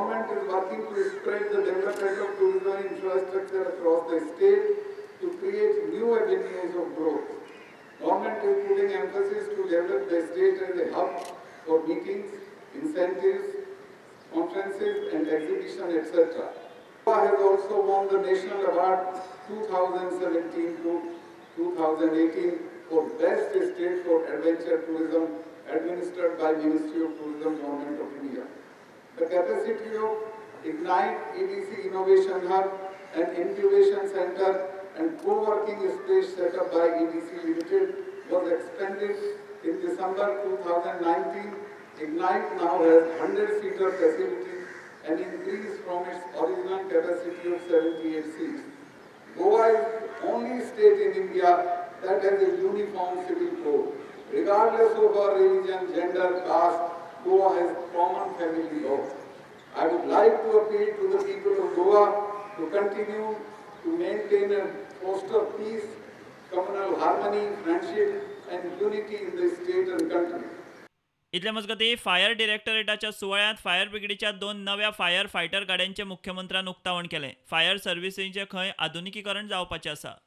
Government is working to spread the development of tourism infrastructure across the state to create new avenues of growth. Government is putting emphasis to develop the state as a hub for meetings, incentives, conferences and exhibition, etc. Goa has also won the National Award 2017 to 2018 for Best State for Adventure Tourism, administered by Ministry of Tourism, Government of India. The capacity of Ignite EDC Innovation Hub and Incubation Center and co-working space set up by EDC Limited was expanded in December 2019. Ignite now has 100-seater facility, an increase from its original capacity of 78 seats. Goa is the only state in India that has a uniform civil code. Regardless of our religion, gender, caste, Goa has common family law. I would like to appeal to the people of Goa to continue to maintain and foster peace, communal harmony, friendship, and unity in the state and country. इतले मजगतीं, fire डिरेक्टरेटाच्या सुवाळ्यांत fire ब्रिगेडीच्या दोन नव्या fire fighter गाड्यांचें मुख्यमंत्र्यान उक्तावण केलें. Fire सर्व्हिसींचें खंय आधुनिकीकरण जावपाचें आसा.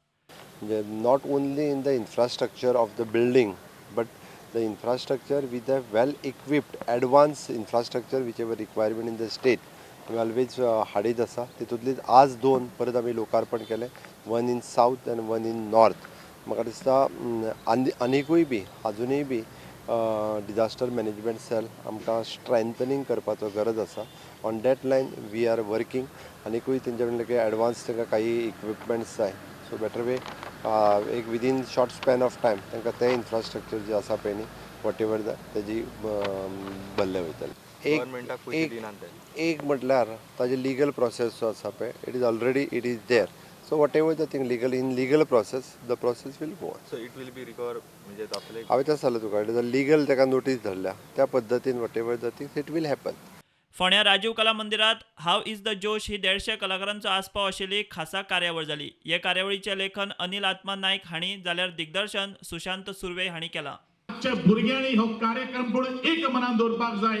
म्हणजे not only in the infrastructure of the building, but the infrastructure with a well equipped advance infrastructure, whichever requirement in the state, आमी ऑलवेज हाडीत आसा. तितूंतलीच आज दोन परत आमी लोकार्पण केलें, one in south and one in north. म्हाका दिसता आनी आनिकूय बी अजुनूय बी डिजास्टर मॅनेजमेंट सेल आमकां स्ट्रेंथनींग करपाचो गरज आसा. On that line we are working. आनिकूय तेंच्या कडल्यान एडवान्स तांकां काही इक्विपमेंट्स जाय, सो बेटर वे एक within short span of time तांकां तें इन्फ्रास्ट्रक्चर जें आसा पळय न्ही, what ever तेजी भरलें वयतलें. एक गव्हर्मेंटाक पयशे एक दिनात ते. एक म्हटल्यार ताजे लिगल प्रोसेस जो आसा पळय, it is already, it is there, so whatever the thing legal, in legal process, the process will go on. So it will be recover, म्हणजे जातले? हांवें तें सांगलें तुका, it is a legal, ताका नोटीस धाडल्या, त्या पद्दतीन whatever the things, it will happen. फोंड्या राजीव कला मंदिरात "how is the जोश" ही 150 कलाकारांचो आस्पाव आशिल्ली खासा कार्यावळ जाली. हे कार्यावळीचें लेखन अनिल आत्मा नायक हांणी जाल्यार दिग्दर्शन सुशांत सुर्वे हांणी केलां. आमच्या भुरग्यांनी हो कार्यक्रम पळोवन एक मनान दवरपाक जाय,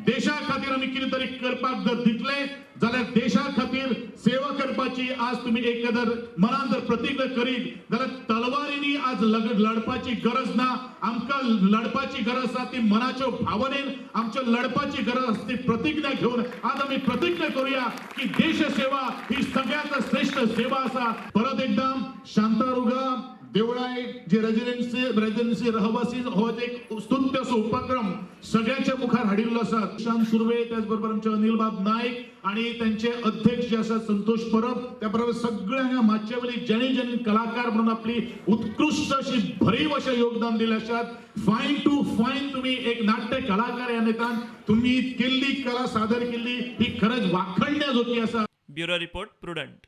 देशा खातीर आमी कितें तरी करपाक जर दितले जाल्यार, देशा खातीर सेवा करपाची आज तुमी एक जर मनान जर प्रतिज्ञा करीत जाल्यार तलवारीनी आज लढपाची गरज ना. आमकां लढपाची गरज आसा ती मनाच्या भावनेन. आमच्या लढपाची गरज आसा ती प्रतिज्ञा घेवन. आज आमी प्रतिज्ञा करूया की देश सेवा ही सगळ्यात श्रेष्ठ सेवा आसा. परत एकदा शांतारुगा देवळाय जे रेजिडेन्सी रेजिडेन्सी रहवासी हो एक स्तुत्य असो उपक्रम सगळ्यांच्या मुखार हाडिल्लो आसा. सुशांत सुर्वे, त्याच बरोबर आमचे अनिल बाब नायक आणि त्यांचे अध्यक्ष जे आसात संतोष परब, त्या बरोबर सगळे हांगा माचयेवयली जेणे जेणे कलाकार म्हणून आपली उत्कृश्ट अशी भरीव अशें योगदान दिलें आसात. फायन टू फायन तुम्ही एक नाट्य कलाकार ह्या नितान तुम्ही केल्ली कला, सादर केल्ली ही खरंच वाखणण्याजोगी आसा. Bureau report, prudent.